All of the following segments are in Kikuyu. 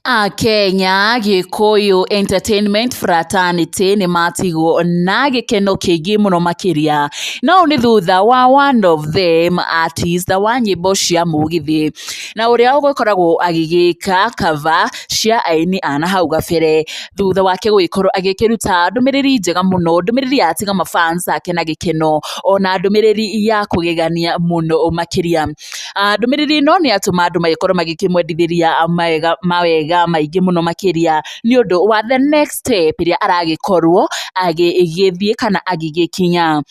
Akenya Gĩkũyũ Entertainment Fraternity nĩ matigwo na gĩkeno kĩingĩ mũno makĩria. Na ũũ nĩ thutha wa one of them artist wa nyĩmbo cia mũgithi na ũrĩa ũgĩkoragwo agĩgĩka cover cia aini a nahau gabere, thutha wake gũgĩkorwo agĩkĩruta ndũmĩrĩri njega mũno, ndũmĩrĩri yatiga ma fans ake na gĩkeno, ona ndũmĩrĩri ya kũgegania mũno makĩria. Ndũmĩrĩri ĩno nĩ yatũma andũ magĩkorwo magĩkĩmwendithĩria mawega mawega maingĩ mũno makĩria nĩ ũndũ wa the next step ĩrĩa aragĩkorwo agĩgĩthiĩ kana agĩgĩkinya.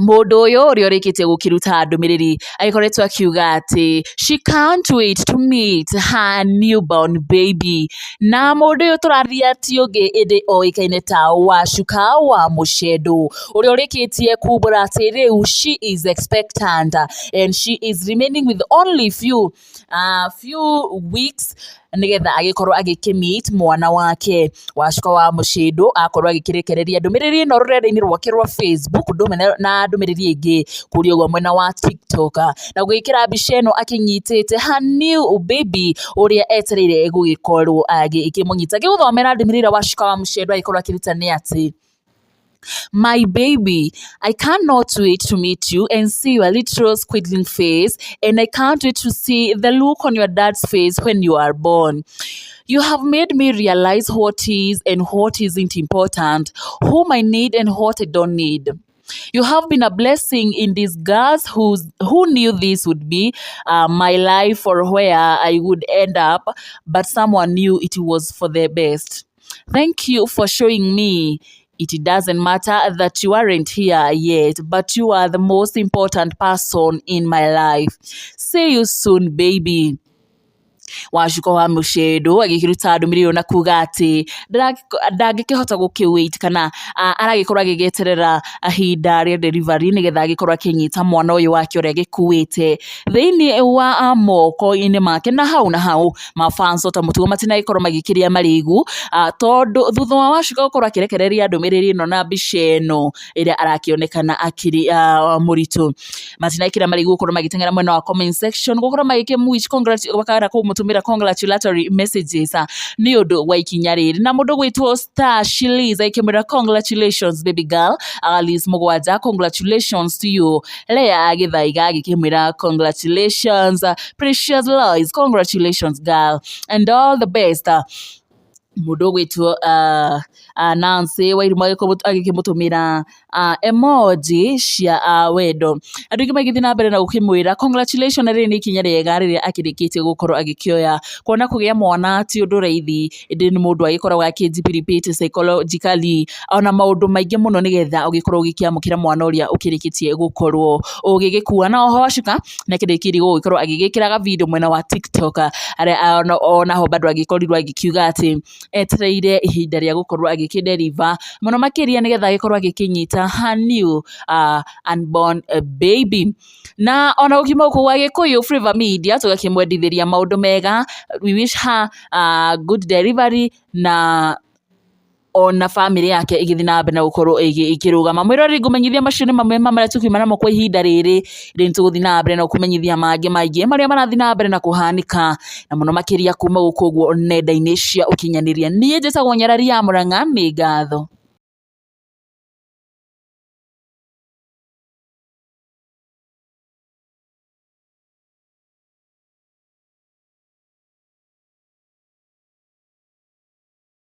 Mũndũ ũyũ ũrĩa ũrĩkĩtie gũkĩruta ndũmĩrĩri agĩkoretwo akiuga atĩ she can't wait to meet her newborn baby. Na mũndũ ũyũ tũraria ti ũngĩ ĩndĩ oĩkaine ta Wacuka wa Mũcendo, ũrĩa ũrĩkĩtie kumbũra atĩ rĩu she is expectant and she is remaining with only few weeks nĩgetha agĩkorwo agĩkĩ-meet mwana wake. Wacuka wa Mũcendo akorwo agĩkĩrekereria ndũmĩrĩri ĩno rũrenda-inĩ rwake rwa Facebook ũndũ ũmwe na ndũmĩrĩri ĩngĩ kũrĩa ũguo mwena wa TikTok, na gwĩkĩra mbica ĩno akĩnyitĩte her new baby ũrĩa etereire gũgĩkorwo agĩkĩmũnyita. Ngĩgũthomera ndũmĩrĩri ĩrĩa Wacuka wa Mũcendo agĩkorwo akĩruta nĩ atĩ, "My baby, I cannot wait to meet you and see your little squiggling face, and I can't wait to see the look on your dad's face when you are born. You have made me realize what is and what isn't important, whom I need and what I don't need. You have been a blessing in disguise. Who knew this would be my life or where I would end up, but someone knew it was for the best. Thank you for showing me it doesn't matter that you aren't here yet, but you are the most important person in my life. See you soon, baby." Wacuka wa Mũcendo agĩkĩruta ndũmĩrĩri ĩyo na kuga atĩ ndangĩkĩhota gũkĩ wait kana aragĩkorwo agĩgĩeterera ihinda rĩa delivery nĩgetha agĩkorwo akĩnyita mwana ũyũ wake ũrĩa agĩkuĩte thĩinĩ wa moko-inĩ make. Na hau ma fans ota mũtugo matinagĩkorwo magĩkĩrĩa marĩgu, tondũ thutha wa Wacuka gũkorwo akĩrekereria ndũmĩrĩri ĩno na mbica ĩno ĩrĩa arakĩonekana akĩrĩ mũritũ, matinekĩra marĩgu gũkorwo magĩteng'era mwena wa comment section gũkorwo magĩkĩmwish kana kũmũtũmĩra congratulatory messages nĩ ũndũ wa ikinya rĩrĩ. Na mũndũ gwĩtwo Star Shiliz akĩmwĩra, "Congratulations, baby girl." Alice Mũgwanja, "Congratulations to you." Lea Gĩthaiga agĩkĩmwĩra, "Congratulations." Precious Lois, "Congratulations, girl, and all the best." Mũndũ ũgwĩtwo Nancy Wairimu agĩkĩmũtũmĩra emoji cia wendo. Andũ aingĩ magĩthiĩ na mbere na gũkĩmwĩra congratulations, na rĩrĩ nĩ ikinya rĩega rĩrĩa akĩrĩkĩtie gũkorwo agĩkĩoya. Kuona kũgĩa mwana ti ũndũ raithi, ĩndĩ nĩ mũndũ agĩkoragwo akĩji psychologically ona maũndũ maingĩ mũno nĩgetha ũgĩkorwo ũgĩkĩamũkĩra mwana ũrĩa ũkĩrĩkĩtie gũkorwo ũgĩgĩkua. Na oho Wacuka nĩ akĩrĩkĩrie gũgĩkorwo agĩgĩkĩra ga video mwena wa TikTok, arĩa onaho bado agĩkorirwo agĩkiuga atĩ etereire ihinda rĩa gũkorwo agĩkĩ-deliver mũno makĩria nĩgetha agĩkorwo agĩkĩnyita her new unborn baby. Na ona gũkiuma gũkũ gwa Gĩkũyũ Flavour Media tũgakĩmwendithĩria maũndũ mega. We wish her good delivery na ona bamĩrĩ yake ĩgĩthiĩ na mbere na gũkorwo ĩkĩrũgama. Mwĩroreri, ngũmenyithia macio nĩ mamwe ma marĩa tũkiuma namo kwa ihinda rĩrĩ. Rĩu nĩtũgũthiĩ na mbere na gũkũmenyithia mangĩ maingĩ marĩa marathiĩ na mbere na kũhanĩka na mũno makĩria kuma gũkũ ũguo nenda-inĩ cia ũkinyanĩria. Niĩ njĩtagwo Nyarari ya Mũrang'a, nĩ ngatho.